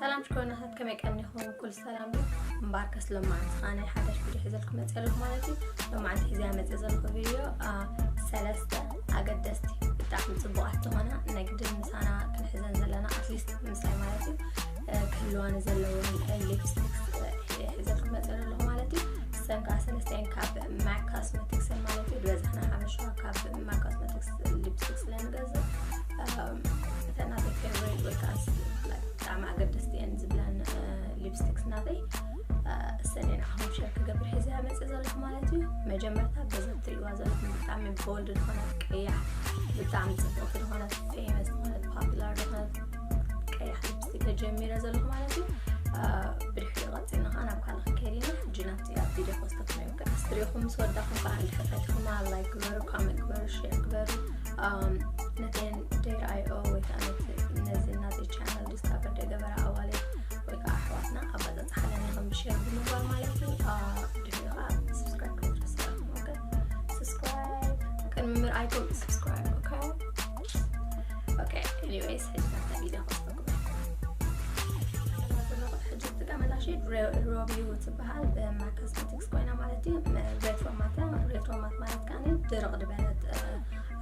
ሰላም ሽኮርናታት፣ ከመይ ቀኒኹም? ኩሉ ሰላም ድዩ? እምበኣርከስ ሎማዓንቲ ኸኣ ናይ ሓዳሽ ቪድዮ ሒዘልኩም መፅእ ኣለኹ ማለት እዩ። ሎማዓንቲ ሒዘያ መፅእ ዘለኹ ቪድዮ፣ አ፣ ሰለስተ ኣገደስቲ ብጣዕሚ ፅቡቓት ዝኾና ናይ ግድን ምሳና ክንሕዘን ዘለና፣ ኣትሊስት ምሳይ ማለት እዩ፣ እ፣ ክህልዋኒ ዘለዎም ሊፕስቲክስ፣ እ፣ ሒ-፣ ሒዘልኩም መፅእ ኣለኹ ማለት እዩ። እሰን ከዓ ሰለስተን ካብ ማክ ኮስመቲክስ ማለት እዩ። ዝበዝሕና ሓበሻ ካብ ማክ ኮስመቲክስ ሊፕስቲክ ስለ ንገዝእ፣ እም፣ እተን ናተይ ፌቨሬት ወይ ከዓ ስ-፣ ላይክ፣ ብጣዕሚ ኣገደስቲ እየን ዝብለን፣ እ፣ ሊፕስቲክስ ናተይ፣ እ፣ እሰን እየን ንዓኹም ሸር ክገብር ሒዘ መፅእ ዘለኹ ማለት እዩ። መጀመርታ በዚ እትሪእዋ ዘለኹም ብጣዕሚ ቦልድ ዝኾነት ቀያሕ፣ ብጣዕሚ ፅብቕቲ ዝኾነት፣ ፌመስ ዝኾነት፣ ፖፑላር ዝኾነት ቀያሕ ሊፕስቲክ ጀሚረ ዘለኹ ማለት እዩ። እ፣ ብድሕሪኡ ቀፂልና ከዓ ናብ ካልእ ክንከይድ ኢና። ሕጂ ናብቲ ኣብ ቪድዮ ክወስደኩም እየ። ኣስትሪኹም ምስ ወዳኹም ከዓ እንድሕር ፈቲኹማ ላይክ ግበሩ፣ ኮመንት ግበሩ፣ ሼር ግበሩ። እም፣ ነተን ዴር ኣይ ኦ ወይ ከዓ ነቲ፣ ነዚ ናተይ ቻነል ዲስካቨር ደገበራ ኣዋልድ ወይ ከዓ ኣሕዋትና ኣባፃፅሓ ለኒኹም ብሼር ብምግባር ማለት እዩ። እ፣ ድሕሪኡ ከዓ ሰብስክራይብ ከይትረስዑ። ኦኬ፣ ሰብስክራይብ ቅድሚ ምርኣይኩም ሰብስክራይብ። ኦኬ፣ ኦኬ፣ ኤኒዌይስ፣ ሕጂ ናብታ ቪድዮ ክወስደኩም እየ። ሕጂ እትጥቀመላ ሼድ ሬ-፣ ሮቢው ትበሃል፣ ብማክ ኮስመቲክስ ኮይና ማለት እዩ። ሬትሮ ማት እያ። ሬትሮ ማት ማለት ከኣ ደረቕ ዝበለት፣ እ፣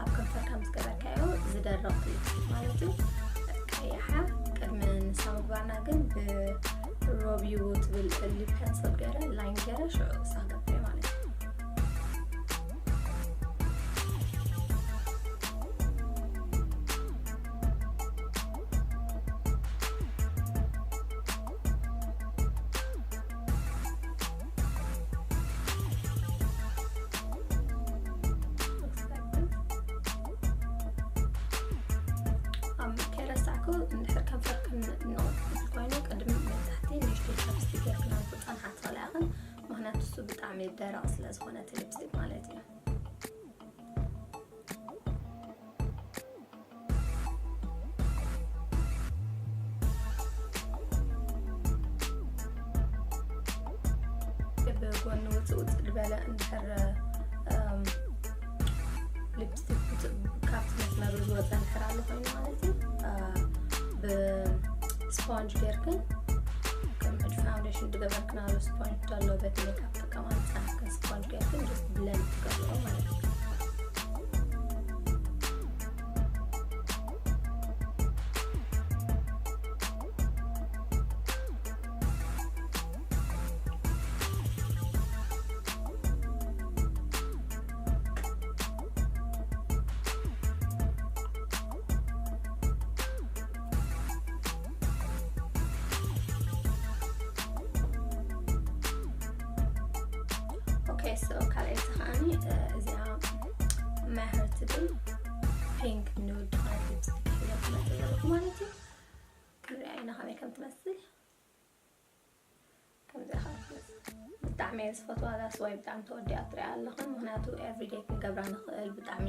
ኣብ ከንፈርካ ምስ ገበርካዮ ዝደርቕ ሊፕስቲክ ማለት እዩ። ቀያሓ ቅድሚ ንሳ ምግባርና ግን ብሮቢው ትብል ሊፕ ፐንስል ገይረ፣ ላይን ገይረ፣ ሽዑ እሳ ገብረ ማለት እዩ። እም፣ ከይረሳዕኩ፣ እንድሕር ከንፈርክን ንቕጽ ዝብል ኮይኑ፣ ቅድሚ ንታሕቲ ንእሽተይ ቻፕስቲክ ጌርክን ኣብ ጸንሓ ትኽእላ ኢኽን። ምኽንያቱ እሱ ብጣዕሚ ደረቕ ስለ ዝኾነ እቲ ሊፕስቲክ ማለት እዩ። ብጎኒ ውፅእ ውፅእ ዝበለ እንድሕር፣ እም፣ ሊፕስቲክ ውፅእ ካብቲ መስመሩ ዝወፀ እንድሕር ኣሎ ኮይኑ ማለት እዩ፣ እ፣ ብስፖንጅ ጌርክን ከም ሕጂ ፋውንዴሽን ዝገበርክናሉ ስፖንጅ ዘሎ ቤት ሜክኣፕ ትጥቀማሉ ዝፀናሕክን ስፖንጅ ጌርክን ጀስት ብለንድ ትገብርኦ ማለት እዩ። ኦኬ፣ ሶ ካልኣይቲ ከዓኒ፣ እ፣ እዚኣ መህር ትብል ፒንክ ኑድ ዝኾነት ሊፕስቲክ ሒዘ ክመፅእ ዘለኹ ማለት እዩ። ክንሪኣ ኢና ከመይ ከም ትመስል። ከምዚኣ ከዓ ትመስል። ብጣዕሚ እየ ዝፈትዋ፣ that's why ብጣዕሚ ተወዲኣ ትሪኣ ኣለኽን። ምኽንያቱ ኤቭሪዴይ ክንገብራ ንኽእል፣ ብጣዕሚ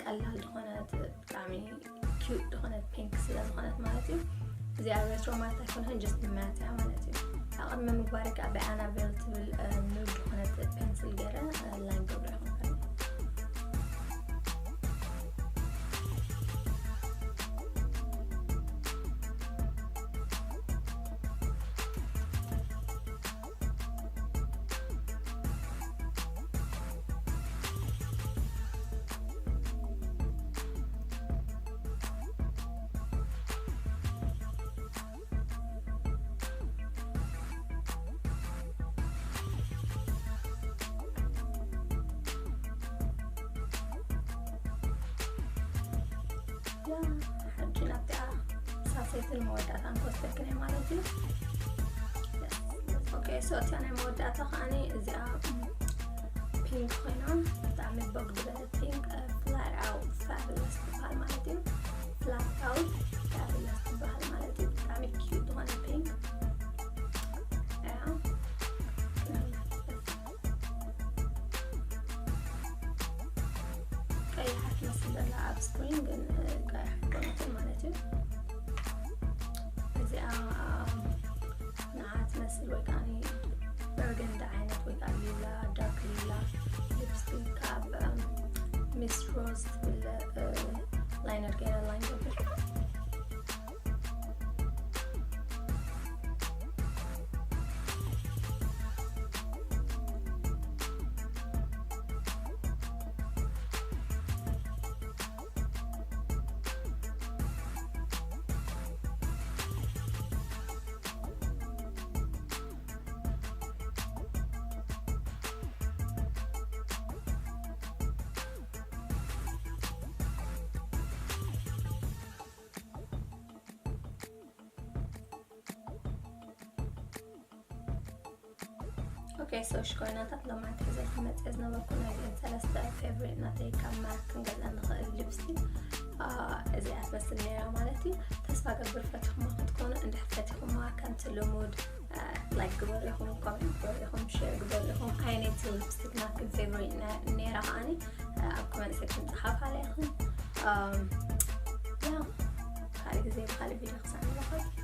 ቀላል ዝኾነት፣ ብጣዕሚ ኪዩት ዝኾነት ፒንክ ስለ ዝኾነት ማለት እዩ። እዚኣ ሬትሮ ማት ኣይኮነን፣ ጀስት ማት እያ ማለት እዩ። ኣብ ቅድሚ ምግባረይ ከዓ ብኣናቤል ትብል፣ እ፣ ኑድ ዝኾነት ፔንስል ገይረ፣ እ፣ ላይን ገብረ ይኹን። ያ፣ ሕጂ ናብቲኣ ሳልሰይትን መወዳእታን ክወስደክን እየ ማለት እዩ። ኦኬ፣ ሶ እቲኣ ናይ መወዳእታ ከዓኒ እዚኣ ፒንክ ኮይና፣ ብጣዕሚ ቦግ ዝበለት ፒንክ፣ እ፣ ፍላት ኣውት ፋብለስ ትበሃል ማለት እዩ። ፍላት ኣውት ፋብለስ ትበሃል ማለት እዩ። ብጣዕሚ ኪዩት ዝኾነ ፒንክ። ያ። ቀያሕ ትመስል ዘላ ኣብ ስክሪን፣ ግን፣ እ፣ ቀያሕ ኣይኮነትን ማለት እዩ። እዚኣ ንዓ ትመስል ወይ ከዓኒ በርገንዲ ዓይነት ወይ ከዓ ሊላ፣ ዳርክ ሊላ ሊፕስቲክ ካብ፣ እ፣ ሚስ ሮዝ ትብል፣ እ፣ ላይነር ገይረ ላይን ገብር። Okay, so ሽኮሪናታት፣ ሎማዓንቲ ሒዘልኩም መፅየ ዝነበርኩ ናይዘን ሰለስተ favorite ናተይ ካብ MAC ክንገዝኣ ንኽእል lipstick እዚኣ ትመስል ነይራ ማለት እዩ። ተስፋ ገብር ፈቲኹማ ክትኮኑ፣ እንድሕር ፈቲኹማ ከምቲ ልሙድ like ግበሩ ኢኹም፣ comment ግበሩ ኢኹም፣ share ግበሩ ኢኹም። ኣየነይቲ lipstick ናትኩም favorite ነይራ ከዓኒ ኣብ comment section ጸሓፋለይ ኢኹም። ካልእ ግዜ ብኻልእ ቪድዮ ክሳዕ ንራኸብ።